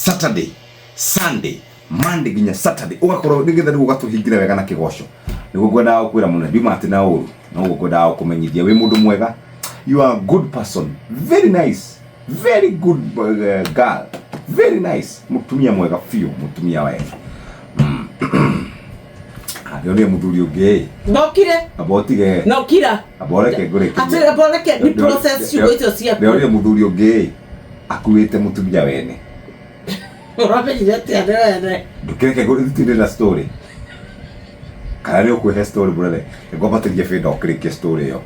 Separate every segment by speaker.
Speaker 1: Saturday, Sunday, Monday nginya Saturday ũgakorwo nĩgetha rĩu ũgatũhingĩra wega na kĩgoco. Nĩguo ngwendaga gũkwĩra mũno, ndiuma atĩ na ũru, no ũguo ngwendaga gũkũmenyithia wĩ mũndũ mwega. You are a good person, very nice, very good girl, very nice, mũtumia mwega biũ, mũtumia wega. Ndĩronire mũthuri ũngĩ ĩ,
Speaker 2: Ndokire.
Speaker 1: Amba ũtige.
Speaker 2: Nokira.
Speaker 1: Amba ũreke ngũrĩkĩrie.
Speaker 2: Atĩ amba ũreke ni process ciugo icio ciaku.
Speaker 1: Ndĩronire mũthuri ũngĩ ĩ, akuĩte mũtumia wene.
Speaker 2: Ũramenyire atĩa nĩ wene?
Speaker 1: Ndũkĩreke ngũrĩtinde na story. Kana nĩ ũkwĩhe story mũnene? Nĩngwambatĩria bĩnda ũkĩrĩkie story ĩyo.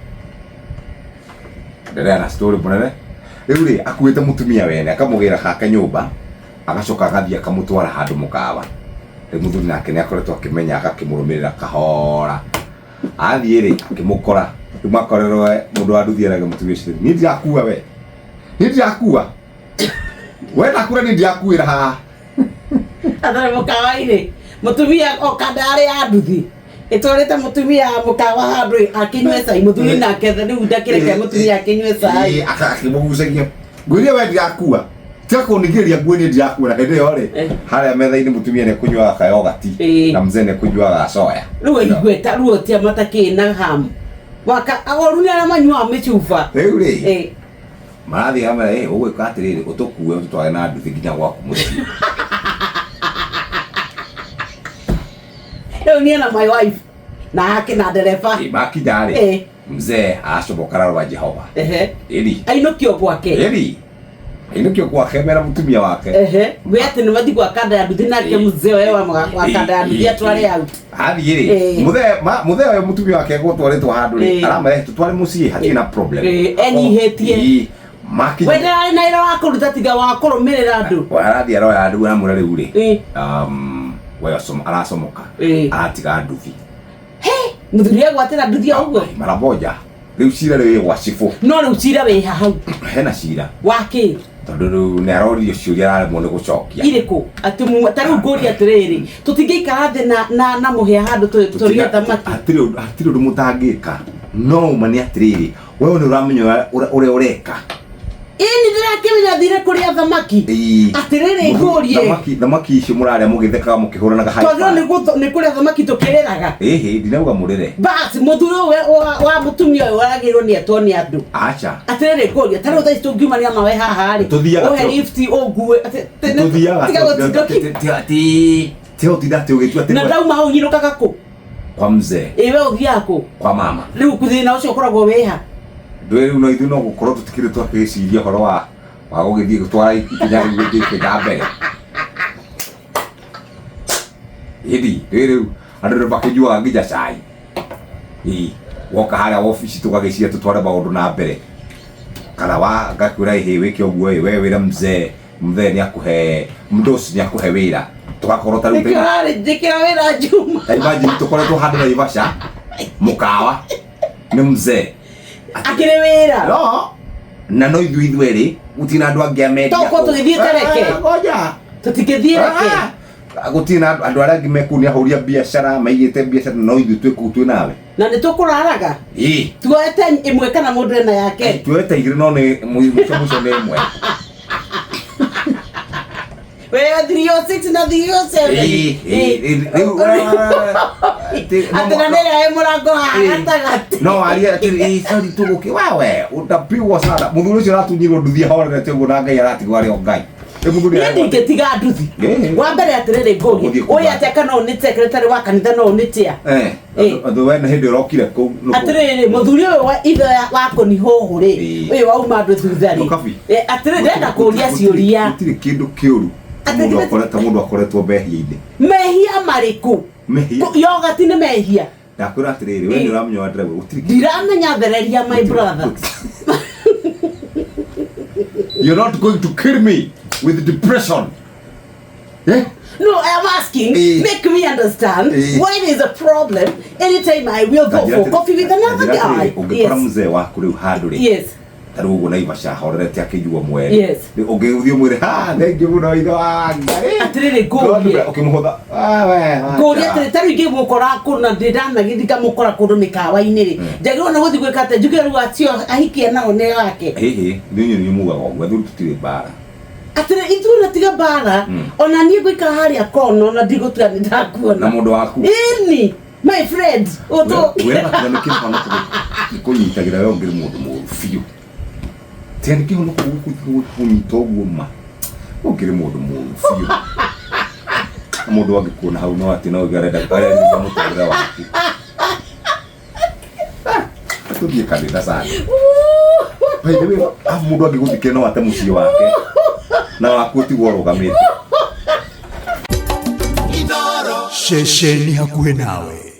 Speaker 1: Endelea na story mũnene. Rĩu rĩ, akuĩte mũtumia wene, akamũgĩra hake nyũmba, agacoka agathiĩ akamũtwara handũ mũkawa. Rĩu mũthuri nake nĩ akoretwo akĩmenya agakĩmũrũmĩrĩra kahora. Athiĩ rĩ, akĩmũkora. Rĩu makorerwo mũndũ wa nduthi erage mũtumia ũcio, niĩ ndirakua we. Niĩ ndirakua. We ndakura niĩ ndirakuĩra haha.
Speaker 2: Atarĩ mũkawa-inĩ. Mũtumia oka ndarĩ ya nduthi. Ĩtwarĩte mũtumia mũkawa handũ akĩnyue cai. Mũthuri nake rĩu ndakĩreke mũtumia akĩnyue cai.
Speaker 1: Ĩĩ, akĩmũgucagia. Ngwĩrire we ndirakua. Tiga kũningĩrĩria nguo niĩ ndirakua. Na hĩndĩ ĩyo rĩ, harĩa metha-inĩ mũtumia nĩ ekũnyuaga kayogati na mzee nĩ ekũnyuaga gacoya.
Speaker 2: Rĩu igweta ruo tia matakĩ na hamu. Waka oru nĩ arĩa manyuaga mĩcuba.
Speaker 1: Rĩu rĩ, marathiĩ hamwe, ũgwĩka atĩrĩrĩ, ũtũkue ũtũtware na nduthi nginya gwaku mũciĩ.
Speaker 2: Rĩu niĩ na my wife na ake na ndereba.
Speaker 1: Makinya rĩ, mzee acomoka rwa Jehova. Ĩri.
Speaker 2: Ainũkio gwake.
Speaker 1: Ĩri. Ainũkio gwake mera mũtumia wake.
Speaker 2: Ehe. We atĩ nĩ mathiĩ gwa kanda ya nduthi nake mzee ũyũ wa kanda ya nduthi atware out.
Speaker 1: Athiĩ rĩ, mũthee ũyũ mũtumia wake egũtwarĩtwo handũ rĩ, aramera tũtware mũciĩ hatirĩ na problem.
Speaker 2: Enyihĩtie.
Speaker 1: Makinya.
Speaker 2: We ndararĩ na wĩra wa kũruta tiga wa kũrũmĩrĩra andũ.
Speaker 1: Arathiĩ aroya andũ aramwĩra rĩu rĩ, we aracomoka, aratiga nduthi.
Speaker 2: He, mũthuri egwatĩra nduthi o ũguo?
Speaker 1: Mara moja. Rĩu cira rĩu wĩ gwa cibũ.
Speaker 2: No rĩu cira wĩ ha hau?
Speaker 1: Hena cira.
Speaker 2: Wa kĩ?
Speaker 1: Tondũ rĩu nĩ aroririo ciũria araremwo nĩ gũcokia.
Speaker 2: Irĩkũ? Atĩ ta rĩu ngũria atĩrĩrĩ, tũtingĩikara thĩ na mũhĩa handũ tũrĩe thamaki.
Speaker 1: Hatirĩ ũndũ, hatirĩ ũndũ mũtangĩka. No ũma nĩ atĩrĩrĩ, we nĩ ũramenya ũrĩa ũreka.
Speaker 2: Ĩni ndĩrakĩmenya thire kũrĩa thamaki.
Speaker 1: Ĩĩ.
Speaker 2: Atĩrĩrĩ ngũrie.
Speaker 1: Thamaki, thamaki icio mũrarĩa mũgĩthekaga mũkĩhũranaga high
Speaker 2: Twagĩrĩirwo
Speaker 1: five.
Speaker 2: nĩ kũrĩa thamaki tũkĩrĩraga.
Speaker 1: Ĩhĩ, ndinauga mũrĩre.
Speaker 2: Bas, mũthuri ũyũ wa mũtumia ũyũ aragĩrĩirwo nĩ etwo nĩ andũ.
Speaker 1: Aca.
Speaker 2: Atĩrĩrĩ ngũrie, ta rĩu thaa ici tũngiumania nawe haha rĩ,
Speaker 1: Tũthiaga
Speaker 2: ũhe
Speaker 1: tũ-
Speaker 2: lift ũngue, atĩ-
Speaker 1: Tũthiaga
Speaker 2: tiga gũtinda ũki-
Speaker 1: tiga gũtinda atĩ ũgĩtua atĩ
Speaker 2: na ndauma hau nyinũkaga kũ?
Speaker 1: Kwa mzee.
Speaker 2: Ĩ we ũthiaga kũ?
Speaker 1: Kwa mama.
Speaker 2: Rĩu thĩna ũcio ũkoragwo wĩ ha?
Speaker 1: Ndũĩ rĩu no ithuĩ no gũkorwo tũtikĩrĩ twakĩciria ũhoro wa gũgĩthiĩ gũtwara ikinya rĩu rĩngĩ ikinya mbere. Ĩni, ndũĩ rĩu andũ nĩ makĩnyuaga nginya cai. Ĩ, woka harĩa wobici tũgagĩciria tũtware maũndũ na mbere. Kana wa ngakwĩra ĩhĩ wĩke ũguo ĩ, we wĩre mzee, mzee nĩ akũhe, mdosi nĩ akũhe wĩra. Tũgakorwo ta rĩu
Speaker 2: Nĩkĩo ũrarĩ-njĩkĩra wĩra Juma.
Speaker 1: Ta imagine tũkoretwo handũ Naivasha, mũkawa, nĩ mzee.
Speaker 2: Akĩrĩ wĩra.
Speaker 1: No, na no ithuĩ ithuerĩ, gũtirĩ na andũ angĩ a media.
Speaker 2: Tokorwo tũgĩthiĩ Tereke.
Speaker 1: Ngoja.
Speaker 2: Tũtingĩthiĩ Reke.
Speaker 1: Gũtirĩ na andũ arĩa angĩ me kũu nĩ ahũri a biacara, maigĩte biacara, no ithuĩ twĩ kũu twĩ nawe.
Speaker 2: Na nĩ tũkũraraga.
Speaker 1: Ĩĩ.
Speaker 2: Tuoete ĩmwe kana mũndũ ena yake?
Speaker 1: Tuoete igĩrĩ no nĩ mũico mũico nĩ ĩmwe.
Speaker 2: We 306 na 307.
Speaker 1: Ĩĩ, ĩĩ, rĩu,
Speaker 2: Atĩ na nĩ ĩrĩa ĩ mũrango haha gatagatĩ.
Speaker 1: No warie atĩ ĩĩ, sorry tũgũkĩ wewe utapigwa sana. Mũthuri ũcio aratunyirwo nduthi ahorerete ũguo na Ngai aratigwo arĩ o Ngai. Rĩu mũthuri
Speaker 2: Niĩ
Speaker 1: aregwo atĩ-
Speaker 2: ndingĩtiga nduthi.
Speaker 1: Ĩĩ.
Speaker 2: Wa mbere atĩrĩrĩ ngũrie,
Speaker 1: Ũgũthiĩ kuga.
Speaker 2: ũyũ atĩa kana ũyũ nĩ secretary wa kanitha na ũyũ nĩ chair?
Speaker 1: Andũ we nĩ hĩndĩ ũrokire kũu.
Speaker 2: Atĩrĩrĩ mũthuri ũyũ wa ithe wa kũnihũhũ rĩ, ũyũ wauma andũ thutha rĩ.
Speaker 1: Kabi.
Speaker 2: Atĩrĩrĩ ndĩrenda kũria ciũria.
Speaker 1: Gũtirĩ kĩndũ kĩũru.
Speaker 2: Atĩ
Speaker 1: Mũndũ mũndũ akoretwo mehia-inĩ.
Speaker 2: Mehia marĩkũ?
Speaker 1: Mehia.
Speaker 2: Yogati nĩ mehia.
Speaker 1: Ndakwĩra atĩrĩrĩ, we nĩ ũramenya wa ndĩrauga gũtirĩ kĩndũ.
Speaker 2: Ndiramenya thereria my brother.
Speaker 1: You're not going to kill me with depression. Eh?
Speaker 2: No, I am asking, make me understand why there is a problem anytime I will go for coffee with another guy.
Speaker 1: Ũngĩkora mzee waku rĩu handũ rĩ. Ta rĩu ũguo Naivasha ahorerete akĩnyua mweri. Ũngĩthiĩ ũmwĩre, ha, thengiũ mũno ithe wa Ngai.
Speaker 2: Atĩrĩrĩ,
Speaker 1: God
Speaker 2: ngũrie.
Speaker 1: bless. Ũkĩmũhũtha. Ah, we, acha.
Speaker 2: Ngũria atĩrĩ, ta rĩu ingĩmũkora kũndũ na ndĩ ndanagĩthiĩ ngamũkora kũndũ mĩkawa-inĩ rĩ, njagĩrĩirwo nĩ gũthiĩ gwĩka atĩa? Njuge rĩu acio ahikia nao nĩ ake.
Speaker 1: Hĩhĩ, inyuĩ nĩ mugaga ũguo, athuri tũtirĩ mbara.
Speaker 2: Atĩrĩ, ithuĩ ona tiga mbara, ona niĩ ngũikara harĩa kona, ona ndigũtiga nĩ
Speaker 1: Na
Speaker 2: ndakuona.
Speaker 1: mũndũ waku.
Speaker 2: Ĩni, my friend, ũtũ.
Speaker 1: Wĩraga tiga nĩ kĩhonoko gĩkũnyitagĩra we ũngĩrĩ mũndũ mũru biũ. Tiga nĩ kĩhonoko gũkũnyita ũguo ma. Ũngĩrĩ mũndũ mũru biũ. Na mũndũ angĩkuona hau no atĩ no uge arenda arenda mũtũrĩre waku. Tũthiĩ kanitha sana. By the way, arabu mũndũ angĩgũthikĩra no ate mũciĩ wake na waku ũtigwo ũrũgamĩte.
Speaker 3: Ceceni hakuhĩ nawe.